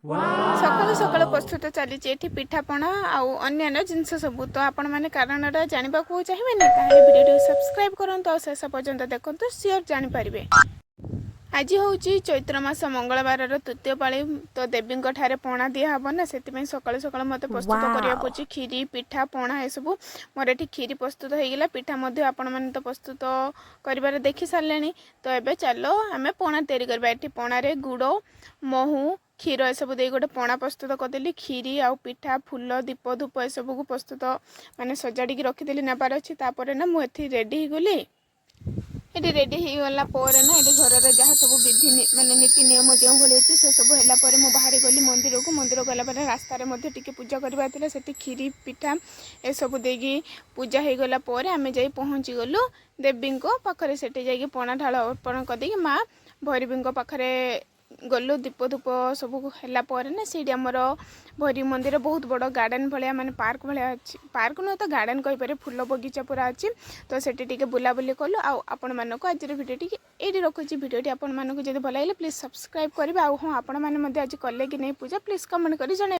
ସକାଳୁ ସକାଳୁ ପ୍ରସ୍ତୁତ ଚାଲିଛି ଏଠି ପିଠାପଣା ଆଉ ଅନ୍ୟାନ୍ୟ ଜିନିଷ ସବୁ। ତ ଆପଣମାନେ କାରଣଟା ଜାଣିବାକୁ ଚାହିଁବେନି? ତାହେଲେ ଭିଡ଼ିଓଟିକୁ ସବସ୍କ୍ରାଇବ୍ କରନ୍ତୁ ଆଉ ଶେଷ ପର୍ଯ୍ୟନ୍ତ ଦେଖନ୍ତୁ, ସିଓର ଜାଣିପାରିବେ। ଆଜି ହେଉଛି ଚୈତ୍ର ମାସ ମଙ୍ଗଳବାରର ତୃତୀୟ ପାଳି। ତ ଦେବୀଙ୍କ ଠାରେ ପଣା ଦିଆହବ ନା, ସେଥିପାଇଁ ସକାଳୁ ସକାଳୁ ମୋତେ ପ୍ରସ୍ତୁତ କରିବାକୁ ପଡୁଛି କ୍ଷୀରି, ପିଠା, ପଣା ଏସବୁ। ମୋର ଏଠି କ୍ଷୀରି ପ୍ରସ୍ତୁତ ହେଇଗଲା। ପିଠା ମଧ୍ୟ ଆପଣମାନେ ତ ପ୍ରସ୍ତୁତ କରିବାରେ ଦେଖି ସାରିଲେଣି। ତ ଏବେ ଚାଲ, ଆମେ ପଣା ତିଆରି କରିବା। ଏଠି ପଣାରେ ଗୁଡ଼, ମହୁ, କ୍ଷୀର ଏସବୁ ଦେଇ ଗୋଟେ ପଣା ପ୍ରସ୍ତୁତ କରିଦେଲି। କ୍ଷୀରି ଆଉ ପିଠା, ଫୁଲ, ଦୀପ, ଧୂପ ଏସବୁକୁ ପ୍ରସ୍ତୁତ ମାନେ ସଜାଡ଼ିକି ରଖିଦେଲି, ନେବାର ଅଛି। ତାପରେ ନା ମୁଁ ଏଠି ରେଡ଼ି ହେଇଗଲି। ଏଠି ରେଡ଼ି ହେଇଗଲା ପରେ ନା ଏଠି ଘରର ଯାହା ସବୁ ବିଧି ମାନେ ନୀତି ନିୟମ ଯେଉଁଭଳି ଅଛି, ସେସବୁ ହେଲା ପରେ ମୁଁ ବାହାରି ଗଲି ମନ୍ଦିରକୁ। ମନ୍ଦିର ଗଲା ପରେ ରାସ୍ତାରେ ମଧ୍ୟ ଟିକେ ପୂଜା କରିବାର ଥିଲା। ସେଠି କ୍ଷୀରି, ପିଠା ଏସବୁ ଦେଇକି ପୂଜା ହେଇଗଲା ପରେ ଆମେ ଯାଇ ପହଞ୍ଚିଗଲୁ ଦେବୀଙ୍କ ପାଖରେ। ସେଠି ଯାଇକି ପଣା ଢାଳ ଅର୍ପଣ କରିଦେଇକି ମା ଭୈରବୀଙ୍କ ପାଖରେ ଗଲୁ। ଦୀପ ଧୂପ ସବୁ ହେଲା ପରେ ନା ସେଇଠି ଆମର ଭୈରବୀ ମନ୍ଦିର ବହୁତ ବଡ଼ ଗାର୍ଡ଼େନ୍ ଭଳିଆ, ମାନେ ପାର୍କ ଭଳିଆ ଅଛି। ପାର୍କ ନୁହେଁ ତ ଗାର୍ଡ଼େନ୍ କହିପାରିବେ। ଫୁଲ ବଗିଚା ପୁରା ଅଛି। ତ ସେଠି ଟିକେ ବୁଲାବୁଲି କଲୁ। ଆଉ ଆପଣମାନଙ୍କୁ ଆଜିର ଭିଡ଼ିଓ ଟିକେ ଏଇଠି ରଖୁଛି। ଭିଡ଼ିଓଟି ଆପଣମାନଙ୍କୁ ଯଦି ଭଲ ଲାଗିଲେ ପ୍ଲିଜ୍ ସବସ୍କ୍ରାଇବ୍ କରିବେ। ଆଉ ହଁ, ଆପଣମାନେ ମଧ୍ୟ ଆଜି କଲେ କି ନାହିଁ ପୂଜା, ପ୍ଲିଜ୍ କମେଣ୍ଟ କରି ଜଣାଇବେ।